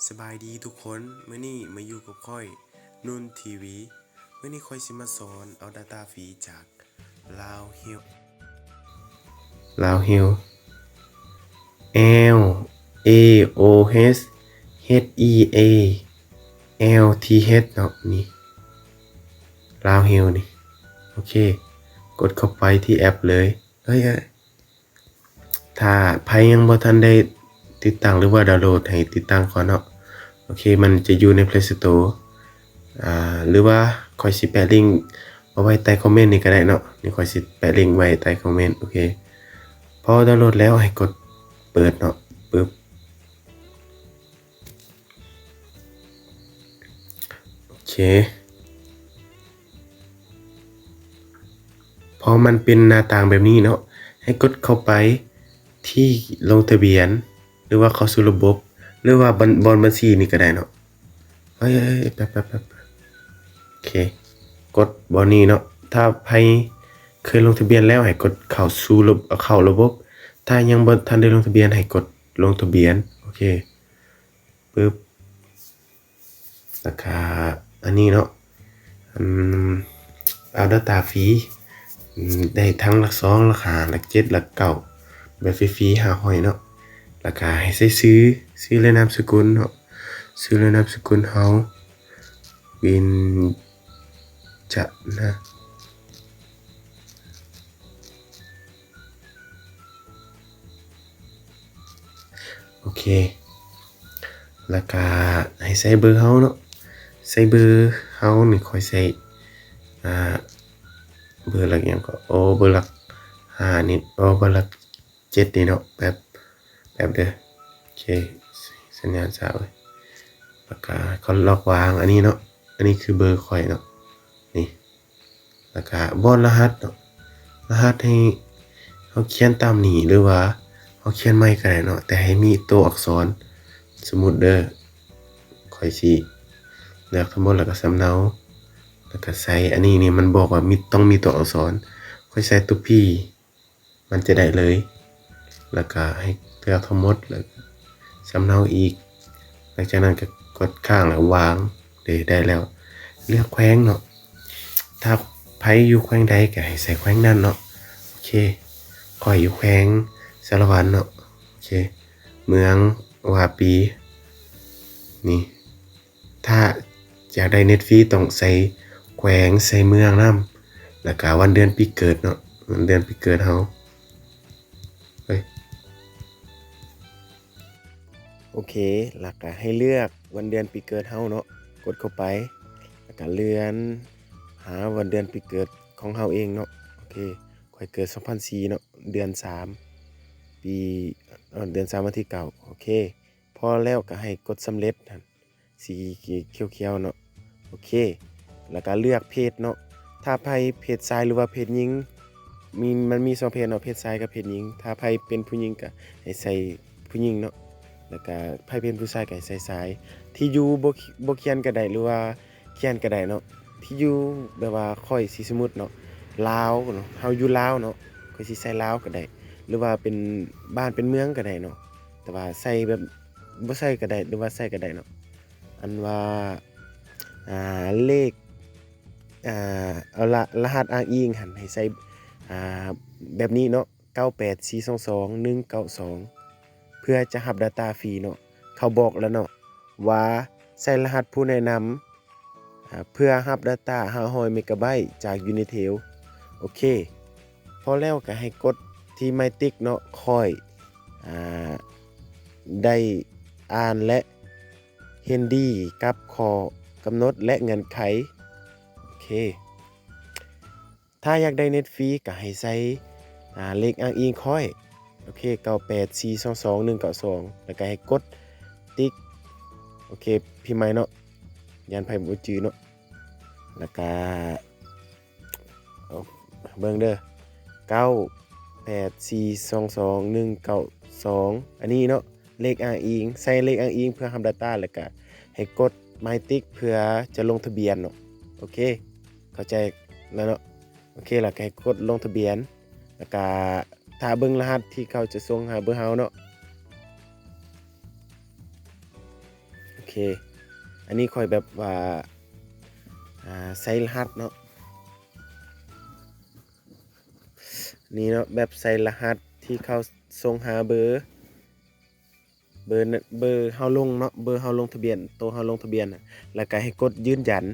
ສະບາຍດີທຸກຄົນ, ມື້ນີ້ມາຢູ່ກັບຂ້ອຍ ນຸນ ທີວີ. ມື້ນີ້ຂ້ອຍຊິມາສອນເອົາ data ຟຣີຈາກ Laohealth Laohealth L A O H H E A L T H ເນາະ ນີ້ Laohealth ນີ້. ໂອເຄ ກົດເຂົ້າໄປທີ່ແອັບເລີຍ. ເອີຍ ເອີຍ ຖ້າໃຜຍັງບໍ່ທັນໄດ້ຕິດຕັ້ງ ຫຼືວ່າດາວໂຫຼດ ໃຫ້ຕິດຕັ້ງກ່ອນເນາະ. ໂອເຄ ມັນຈະຢູ່ໃນ Play Store ອາ ຫຼືວ່າຂ້ອຍຊິແປະລິ້ງເອົາໄວ້ໃຕ້ຄອມເມັນນີ້ກໍໄດ້ເນາະ. ນີ້ຂ້ອຍຊິແປະລິ້ງໄວ້ໃຕ້ຄອມເມັນ. ໂອເຄ ພໍດາວໂຫຼດແລ້ວໃຫ້ກົດເປີດເນາະ. ປຶບ ໂອເຄ ພໍມັນເປັນໜ້າຕ່າງແບບນີ້ເນາະ ໃຫ້ກົດເຂົ້າໄປທີ່ລົງທະບຽນ ຫຼືວ່າເຂົ້າສູ່ລະບົບ ຫຼືວ່າບ່ອນ ບ່ອນບັນຊີນີ້ກໍໄດ້ເນາະ. ເອີຍ ແປັບໆໆ ໂອເຄ ກົດບ່ອນນີ້ເນາະ. ຖ້າໃຜເຄີຍລົງທະບຽນແລ້ວ ໃຫ້ກົດເຂົ້າສູ່ລະ ເຂົ້າລະບົບ. ຖ້າຍັງບໍ່ທັນໄດ້ລົງທະບຽນ ໃຫ້ກົດລົງທະບຽນ. ໂອເຄ ປຶບ ລະກະອັນນີ້ເນາະ ອືມ ເອົາ data ຟຣີ ອືມ ໄດ້ທັງຫຼັກສອງ ຫຼັກຫ້າ ຫຼັກເຈັດ ຫຼັກເກົ້າ ແບບຟຣີໆ ຫ້າຮ້ອຍເນາະ. ລະກະໃຫ້ໃສ່ຊື່ ຊື່ ແລະ ນາມສະກຸນເນາະ. ຊື່ ແລະ ນາມສະກຸນເຮົາ ວິນຈະນະ ໂອເຄ ລະກະໃຫ້ໃສ່ເບີເຮົາເນາະ. ໃສ່ເບີເຮົານີ້ ຂ້ອຍໃສ່ ອາ ເບີຫຼັກຫຍັງເກາະ? ໂອ ເບີຫຼັກຫ້ານີ້ ໂອ ເບີຫຼັກເຈັດນີ້ເນາະ. ແປັບ ແປັບເດີ ໂອເຄ ສັນຍານສາວເອີຍ. ລະກະເຂົ້າລັອກວາງອັນນີ້ເນາະ. ອັນນີ້ຄືເບີຂ້ອຍເນາະ ນີ້. ລະກະບ່ອນລະຫັດເນາະ ລະຫັດໃຫ້ເຮົາຂຽນຕາມນີ້ ຫຼືວ່າເຮົາຂຽນໃໝ່ກໍໄດ້ເນາະ ແຕ່ໃຫ້ມີໂຕອັກສອນ. ສົມມຸດເດີ ຂ້ອຍຊິເລືອກທັງໝົດ ລະກະສຳເນົາ ລະກະໃສ່ ອັນນີ້ນີ້ມັນບອກວ່າມີ ຕ້ອງມີໂຕອັກສອນ ຂ້ອຍໃສ່ໂຕ P ມັນຈະໄດ້ເລີຍ. ລະກະໃຫ້ເລືອກທັງໝົດ ລະກະສຳເນົາອີກ. ຫຼັງຈາກນັ້ນກະກົດຄ້າງ ລະກະວາງ. ເດ ໄດ້ແລ້ວ. ເລືອກແຂວງເນາະ ຖ້າໃຜຢູ່ແຂວງໃດກະໃຫ້ໃສ່ແຂວງນັ້ນເນາະ. ໂອເຄ ຂ້ອຍຢູ່ແຂວງສາລະວັນເນາະ. ໂອເຄ ເມືອງວາປີ ນີ້. ຖ້າຢາກໄດ້ເນັດຟຣີຕ້ອງໃສ່ແຂວງ ໃສ່ເມືອງນຳ ລະກະວັນເດືອນປີເກີດເນາະ ວັນເດືອນປີເກີດເຮົາ. ເອີຍ ໂອເຄ ລະກະໃຫ້ເລືອກວັນເດືອນປີເກີດເຮົາເນາະ ກົດເຂົ້າໄປ ລະກະເລື່ອນຫາວັນເດືອນປີເກີດຂອງເຮົາເອງເນາະ. ໂອເຄ ຂ້ອຍເກີດສອງພັນສີ່ເນາະ ເດືອນສາມ ປີ ເອີ ເດືອນສາມ ວັນທີເກົ້າ. ໂອເຄ ພໍແລ້ວກະໃຫ້ກົດສຳເລັດຫັ້ນ ສີຂຽວໆເນາະ. ໂອເຄ ລະກະເລືອກເພດເນາະ ຖ້າໃຜເພດຊາຍ ຫຼືວ່າເພດຍິງ ມີ ມັນມີສອງເພດເນາະ ເພດຊາຍກັບເພດຍິງ. ຖ້າໃຜເປັນຜູ້ຍິງກະໃຫ້ໃສ່ຜູ້ຍິງເນາະ ລະກະໃຜເປັນຜູ້ຊາຍກະໃຫ້ໃສ່ຊາຍ. ທີ່ຢູ່ບໍ່ ບໍ່ຂຽນກະໄດ້ ຫຼືວ່າຂຽນກະໄດ້ເນາະ. ທີ່ຢູ່ແບບວ່າຂ້ອຍຊິ ສົມມຸດເນາະ ລາວເນາະ ເຮົາຢູ່ລາວເນາະ ຂ້ອຍຊິໃສ່ລາວກະໄດ້ ຫຼືວ່າເປັນບ້ານເປັນເມືອງກະໄດ້ເນາະ ແຕ່ວ່າໃສ່ແບບ ບໍ່ໃສ່ກະໄດ້ ຫຼືວ່າໃສ່ກະໄດ້ເນາະ. ອັນວ່າ ອ່າ ເລກ ອ່າ ເອົາລະ ລະຫັດອ້າງອີງຫັ້ນໃຫ້ໃສ່ ອ່າ ແບບນີ້ເນາະ ເກົ້າແປດສີ່ສອງສອງໜຶ່ງເກົ້າສອງ ເພື່ອຈະຮັບ data ຟຣີເນາະ. ເຂົາບອກແລ້ວເນາະວ່າໃສ່ລະຫັດຜູ້ແນະນຳ ອ່າ ເພື່ອຮັບ data ຫ້າຮ້ອຍ ເມກາໄບຕ໌ ຈາກ Unitel. ໂອເຄ ພໍແລ້ວກະໃຫ້ກົດທີ່ໄມຕິກເນາະ ຂ້ອຍ ອ່າ ໄດ້ອ່ານ ແລະ ເຫັນດີກັບຂໍ້ກຳນົດ ແລະ ເງື່ອນໄຂ. ໂອເຄ ຖ້າຢາກໄດ້ເນັດຟຣີກະໃຫ້ໃສ່ ອ່າ ເລກອ້າງອີງຂ້ອຍ ໂອເຄ ເກົ້າແປດສີ່ສອງສອງໜຶ່ງເກົ້າສອງ ລະກະໃຫ້ກົດຕິກ. ໂອເຄ ພິມໃໝ່ເນາະ ຢ້ານໃຜບໍ່ຈື່ເນາະ ລະກະ ເບິ່ງເດີ ເກົ້າແປດສີ່ສອງສອງໜຶ່ງເກົ້າສອງ ອັນນີ້ເນາະ ເລກອ້າງອີງ ໃສ່ເລກອ້າງອີງເພື່ອຮັບ data ແລ້ວກະໃຫ້ກົດໄມຕິກເພື່ອຈະລົງທະບຽນເນາະ. ໂອເຄ ເຂົ້າໃຈແລ້ວເນາະ. ໂອເຄ ແລ້ວກະໃຫ້ກົດລົງທະບຽນ ແລ້ວກະຖ້າເບິ່ງລະຫັດທີ່ເຂົາຈະສົ່ງຫາເບີເຮົາເນາະ. ເຄ ອັນນີ້ຂ້ອຍແບບວ່າ ອ່າ ໃສ່ລະຫັດເນາະ ນີ້ເນາະ ແບບໃສ່ລະຫັດທີ່ເຂົາສົ່ງຫາເບີ ເບີ ເບີເຮົາລົງເນາະ ເບີເຮົາລົງທະບຽນ ໂຕເຮົາລົງທະບຽນ ແລ້ວກໍໃຫ້ກົດຢືນຢັນ